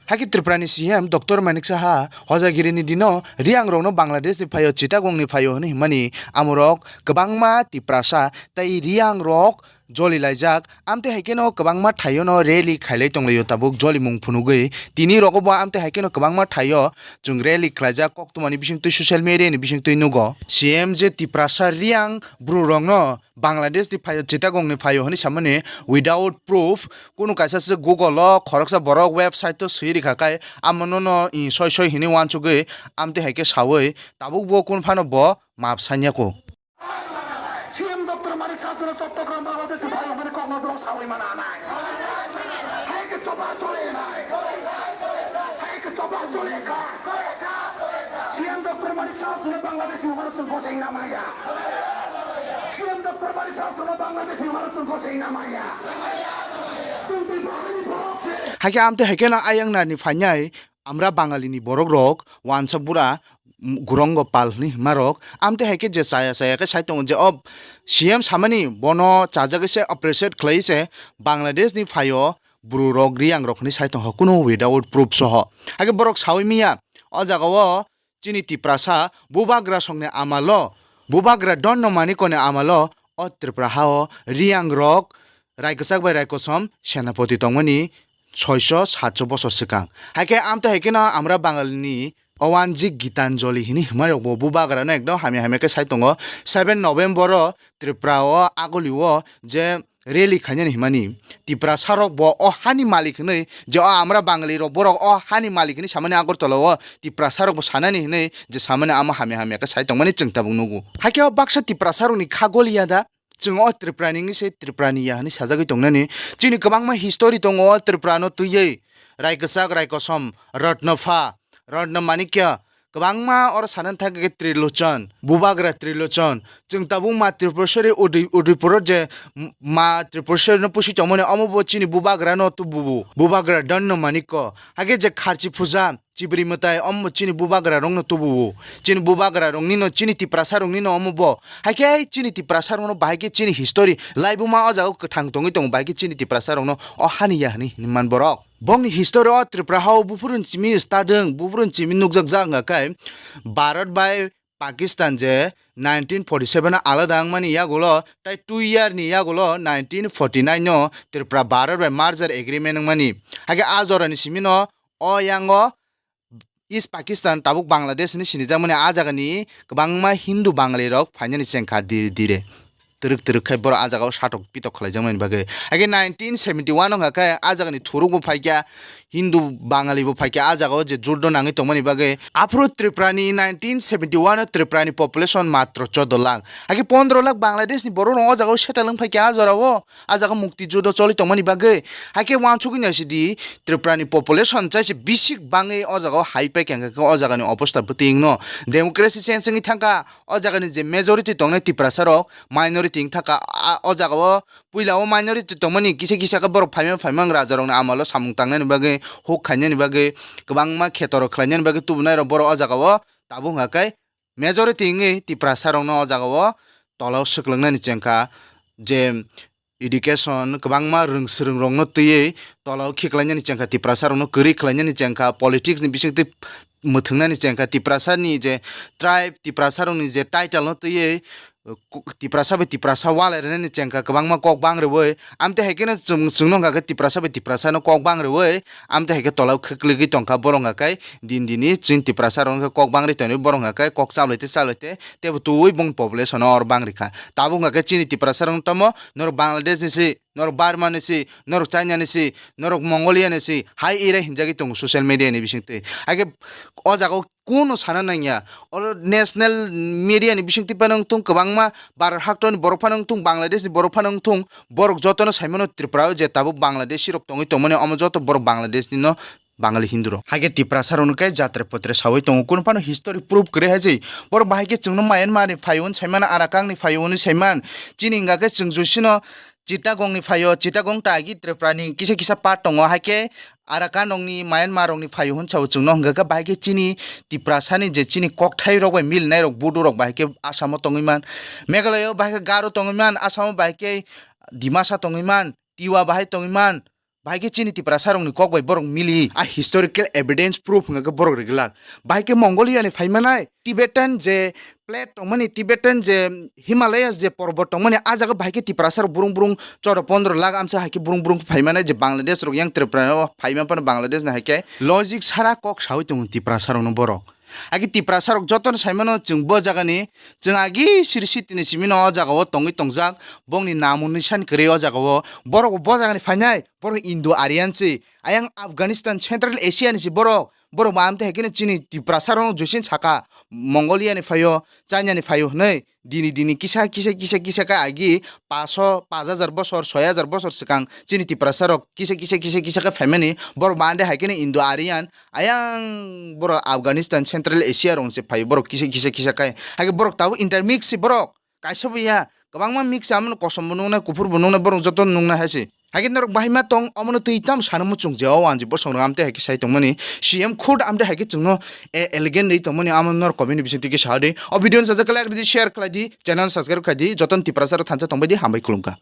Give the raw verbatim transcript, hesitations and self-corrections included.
Hakhe Tripura ni C M Doctor Manik Saha hojagiri ni dino Riang rokno Bangladesh ni phaio, Chittagong ni phaio hwnwi himani amorok kwbangma Tiprasa tei Riang rok joli laijak. Amtwi hai kheno kwbangma thaio no rally khailai tonglaio tabuk jolimung phunugwi. Tini rogo bo amtwi hai kheno kwbangma thaio chwng rally khlaijak koktwmani bisingtwi social media ni bisingtwi nugo. C M je Tiprasa Riang bru rokno Bangladesh ni phaio, Chittagong ni phaio hwnwi samani without proof, kunu kaisa se Google o khoroksa borok website o swi rikha kai, amo no no, i, soi soi hwnwi uansugwi amtwi hai khe sawi tabuk bo kunu phano bo maap sanya kho. C M Doctor Manik Saha chwngno Chattogram Bangladesh ni phaio hwnwi kokno borok sawi mana nai. Hai khe choba chole nai. Hai khe choba chole kha. C M Doctor Manik Saha chwngno Bangladesh ni uansuk goseng namaya. C M Doctor Manik Saha chwngno Bangladesh ni uansuk goseng namaya. Chwng twi bahai ni borok se. Hai khe amtwi hai kheno ayang nani phainai. Amra Bangali ni borok rok wansa bura, mm, Gurongo Pal hwnwi hwnma rok amtwi hai khe je chaya chaya khe sai tongo je o C M samani bono chajagwi se appreciate khlai se Bangladesh ni phaio bru rok Riang rok hwnwi sai tongkha kunu without proof soho. Hakhe borok sawi miya o jaga o chini Tiprasa Bubagra songni amalo, Bubagra Donno Manikoni amalo o Tripura hao Riang rok Rai kwchak bai Rai kosom senapoti tongmani soiso satso bosor swkang. Hai khe amtwi hai kheno amra Bangalini Owanjik Gitanjali hini hwnwi rokbo Bubagrano ekdom hamya hamya khe sai tongo. Seven November o Tripura o Agoli o je rally khainani hwnmani Tiprasa rok bo o hani malik hwnwi je o amra Bangali rok borok o hani malik hwnwi samani Agartala o Tiprasa rok bo sanani hwnwi je samani amo hamya hamya khe sai tongmani chwng tabuk nugo. Hai khe o baksa Tiprasa rokni kha goliya da? Chwng o Tripurani wngwi se Tripurani ya hwnwi sajagwi tongnani. Chini kwbangma history tongo o Tripurano twiwi. Rai kwchak, Rai kosom, Ratna pha, Ratna manikya, kwbangma oro sanani thangkhe Trilochon, Bubagra Trilochon. Chwng tabuk ma Tripuraswari Udai-, Udaipuro je m-, ma Tripuraswarino pusi tongmani omo bo chini Bubagrano tububu. Bubagra Donno Manikko. Hakhe je Kharchi puja, Chibri mwtai omo chini Bubagra rokno tubuo. Chini Bubagra rokni no, chini Tiprasa rokni no omo bo. Hai khe chini Tiprasa rokno bahai khe chini history laibuma o jaga o kwthang tongwi tongo, bahai khe chini Tiprasa rokno o hani ya hwnwi hwnwi man borok. Bongni history o Tripura hao buphuru ni simi stadwng, buphuru ni simi nukjak jak wngkha khe Bharat bai Pakistan je nineteen forty seven o alada wngmani yagulo, tai two year ni yagulo nineteen forty nine no Tripura Bharat bai merger agreement wngmani. Hakhe a jorani simi no o yango East Pakistan, tabuk Bangladesh hinwi sinijakmani, a jagani kwbangma Hindu Bangali rok phainani chengkha dire dire. Twrwk twrwk khai borok a jagao satok pitok khlaijakmani bagwi. Hakhe nineteen seventy one wngkha khe a jagani thurukbo phaikha, Hindu Bangali bo phaikha a jagao je juddo nangwi tongmani bagwi. Aphuru Tripurani nineteen seventy one o Tripurani population matro chordo lakh. Hakhe pondro lakh Bangladeshni borok rok o jagao settle wng phaikha a jorao. A jaga mukti judo choli tongmani bagwi. Hakhe uansugwi naisidi Tripurani population chaise bisik bangwi o jagao hai paikha, hwnkhe o jagani obostha bwtwi wngno. Democracy change wngwi thangkha, o jagani je majority tongnai Tiprasa rok minority wng thangkha. A, o jagao puila o minority tongmani kisa kisa khe borok phaima phaima wng raja rokni amalo samung tangnani bagwi, huk khainani bagwi, kwbangma kheto rok khlainani bagwi tubunai rok borok o jagao tabuk hwnkha khe majority wngwi Tiprasa rokno o jagao tolao swklangnani chengkha, je education kwbangma rwng swrwng rokno twiwi tolao khiklainani chengkha, Tiprasa rokno kwrwi khlainani chengkha, politics ni bisingtwi mwthwngnani chengkha, Tiprasa ni je tribe, Tiprasa rokni je title no twiwi, uh, ku-, Tiprasa bai Tiprasa walai rwnani chengkha, kwbangma kok bang rwui. Amtwi hai kheno chwng, chwngno wngkha khe Tiprasa bai Tiprasa no kok bang rwui, amtwi hai khe tolao khiklwgwi tongkha borok wngkha khe din dini chini Tiprasa rok wngkha kok bang rwi tonwi borok wngkha khe kok chablai tei chablai tei teibo twiwi bong population o or bang rikha. Tabuk wngkha khe chini Tiprasa rok tamo norok Bangladesh ni si, norok Burma ni si, norok China ni si, norok Mongolia ni si, hai ere hinjagwi tongo social media ni bisingtwi. Hai khe o jaga o kuno sana nangya, oro national media ni bisingtwi phano wngthung, kwbangma Bharat haktorni borok phano wngthung, Bangladesh ni borok phano wngthung, borok jotono saimano Tripura o je tabuk Bangladeshi rok tongwi tongmani, omo joto borok Bangladesh ni no Bangali Hindu rok. Hai khe Tiprasa rok no khe jatre potre sawi tongo. Kunu phano history proof kwrwi hai se. Borok bahai khe chwngno Myanmar ni phaio hwn saiman, Arakan ni phaio hwn saiman. Chini wngkha khe chwng josino Chittagong ni phaio, Chittagong ta agi Tripura ni kisa kisa part tongo. Hai khe Arakan rok ni, Myanmar rok ni phaio hwn sao chwngno, hwnkha khe bahai khe chini Tiprasa ni je chini kokthai rok bai milinai rok, Bodo rok bahai khe Assam o tongwi man. Meghalaya o bahai khe Garo tongwi man, Assam o bahai khe Dimasa tongwi man, Tiwa bahai tongwi man. Bahai khe chini Tiprasa rokni kok bai borok mili. A historical evidence proof hwnka khe borok ri glak. Bahai khe Mongolia ni phaimanai Tibetan je plate tongmani, Tibetan je Himalayas je porbot tongmani, a jaga bahai khe Tiprasa rok brung brung choro pondro lakh amsa hai khe brung brung phaimanai je Bangladesh rok yang Tripura o phaima phano Bangladesh ni hai khe logic sara kok sawi tongo Tiprasa rokno borok. Agi Tiprasa rok jotono saimano chwng bo jagani, chwng agi siri sitini simino o jagao tongwi tongjak, bongni namo nisan kwrwi o jagao, borok bo jagani phainai, borok Indo Aryan se, ayang Afghanistan, Central Asia ni se borok, borok ma amte haikhe chini Tiprasa rok joisin saka, Mongolia ni phaio, China ni phaio hwnwi, dini dini kisa kisa kisa kisa khe agi paso, pash hajar bosor, soi hajar bosor swkang chini Tiprasa rok kisa kisa kisa kisa khe phaimani, borok ma ande haikhe Indo Aryan, ayang borok Afghanistan, Central Asia rok se phai borok kisa kisa kisa kai. Hai borok tabuk intermix si borok. Kaisa bo ya, kwbangma mix amno kosom bo nuknai, kuphur bo nuknai, borok joto nuknai hai se. Hai norok bahai ma tong, omono twi tam sana muchung je o anji bosong rok amte hai sai tongmani. C M khud amte hai chwngno e-, elegant ri tongmani, amo norok comment ni bising twi sa di. O video no sajak like di, share khlai di, channel subscribe khlai di, joto Tiprasa rok thansa tongbai di, hambai khulumkha.